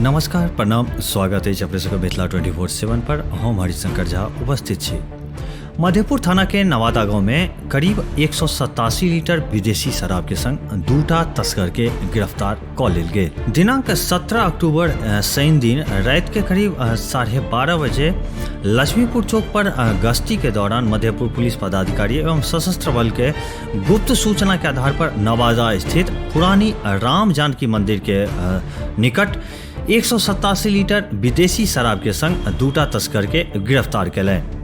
नमस्कार, प्रणाम, स्वागत अछि अपने सबके मिथिला 24/7 पर। हम हरिशंकर झा उपस्थित छी। मधेपुर थाना के नवादा गांव में करीब 187 लीटर विदेशी शराब के संग दूटा तस्कर के गिरफ्तार कऽ लेल गेल। दिनांक 17 अक्टूबर शनि दिन राति के करीब 12:30 बजे लक्ष्मीपुर चौक पर गश्ती के दौरान मधेपुर पुलिस पदाधिकारी एवं सशस्त्र बल के गुप्त सूचना के आधार पर नवादा स्थित पुरानी राम जानकी मंदिर के निकट 187 लीटर विदेशी शराब के संग दूटा तस्कर के गिरफ्तार कयलनि।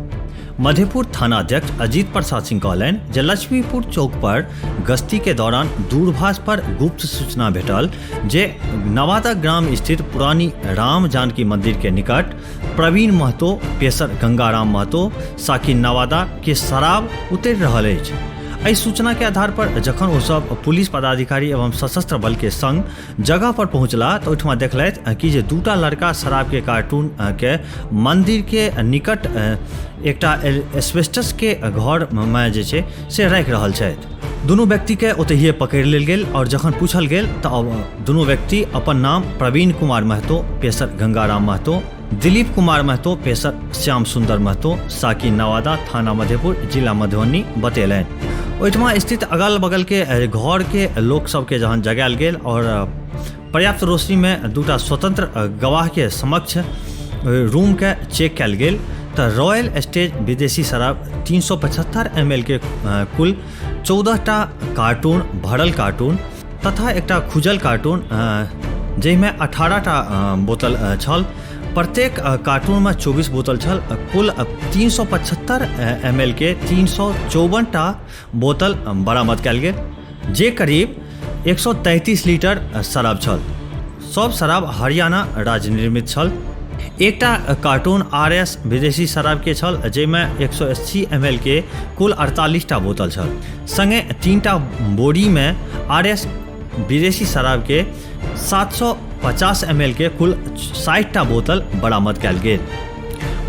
मधेपुर थानाध्यक्ष अजीत प्रसाद सिंह कहलनि जे लक्ष्मीपुर चौक पर गश्ती के दौरान दूरभाष पर गुप्त सूचना भेटल जे नवादा ग्राम स्थित पुरानी राम जानकी मंदिर के निकट प्रवीण महतो पेशर गंगाराम महतो साकिन नवादा के शराब उतरि रहल अछि। एहि सूचना के आधार पर जखन ओ सब पुलिस पदाधिकारी एवं सशस्त्र बल के संग जगह पर पहुंचला तऽ ओहिठमा देखलथि कि जे दूटा लड़का शराब के कार्टून के मंदिर के निकट एकटा एस्बेस्टस के घर मे जे छै से राखि रहल छथि। दुनू व्यक्ति के ओतहिए पकड़ि लेल गेल आओर जखन पूछल गेल तऽ दुनू व्यक्ति अपन नाम प्रवीण कुमार महतो पेशर गंगाराम महतो, दिलीप कुमार महतो पेशर श्याम सुंदर महतो साकी नवादा थाना मधेपुर जिला मधुबनी बतेलनि। ओहिठमा स्थित अगल बगल के घर के लोक सबके जहन जगायल गेल और पर्याप्त रोशनी में दूटा स्वतंत्र गवाह के समक्ष रूम के चेक कयल गेल तऽ रॉयल स्टेज विदेशी शराब 375 एम एल के कुल 14टा कार्टून भरल कार्टून तथा एकटा खुजल कार्टून जाहिमे 18टा बोतल छल। प्रत्येक कार्टूनमे 24 बोतल छल। कुल 375 एम एल के 354टा बोतल बरामद कयल गेल, जे करीब 133 लीटर शराब छल। सब शराब हरियाणा राज्य निर्मित छल। एकटा कार्टून आर एस विदेशी शराब के छल, जाहिमे 180 एम एल के कुल 48टा बोतल छल। संगे 3टा बोरी में आर एस विदेशी शराब के 750 एम एल के कुल 60टा बोतल बरामद कयल गेल।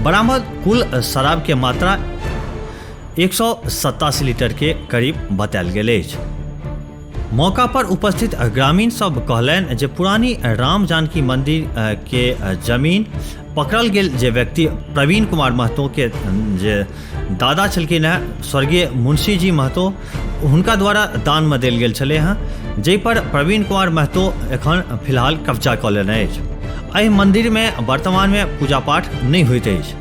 बरामद कुल शराब के मात्रा 187 लीटर के करीब बतायल गेल अछि। मौका पर उपस्थित ग्रामीण सब कहलनि जे पुरानी राम जानकी मंदिर के जमीन पकड़ल गेल जे व्यक्ति प्रवीण कुमार महतो के जे दादा छलखिन हेँ स्वर्गीय मुंशी जी महतो, हुनका द्वारा दानमे देल गेल छलै हेँ, जाहिपर प्रवीण कुमार महतो एखन फिलहाल कब्जा कऽ लेने अछि। एहि मन्दिरमे वर्तमानमे पूजा पाठ नहि होइत अछि।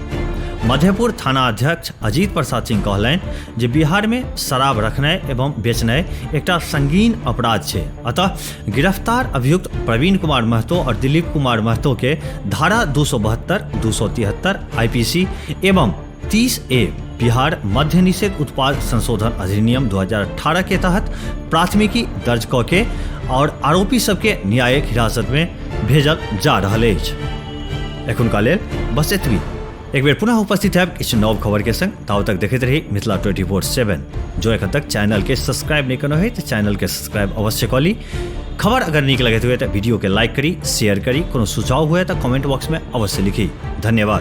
मधेपुर थाना अध्यक्ष अजीत प्रसाद सिंह कहलनि जे बिहारमे शराब रखनाइ एवं बेचनाइ एकटा संगीन अपराध छै, अतः गिरफ्तार अभियुक्त प्रवीण कुमार महतो और दिलीप कुमार महतो के धारा 272, 273 आईपीसी एवं 30A Bihar मद्य निषेध उत्पाद संशोधन अधिनियम 2018 के तहत प्राथमिकी दर्ज कऽ के और आरोपी सबके न्यायिक हिरासत में भेजल जा रहल अछि। एखुनका लेल बस एतबी। एक बेर पुनः उपस्थित है किछु नव खबर के संग। ताव तक देखैत रही मिथिला 24/7। जो एखन तक चैनल के सब्सक्राइब नहीं करना है तो चैनल के सब्सक्राइब अवश्य कऽ ली। खबर अगर नीक लगैत हुए तो वीडियो के लाइक करी, शेयर करी। कोनो सुझाव हुए तो कमेंट बॉक्स में अवश्य लिखी। धन्यवाद।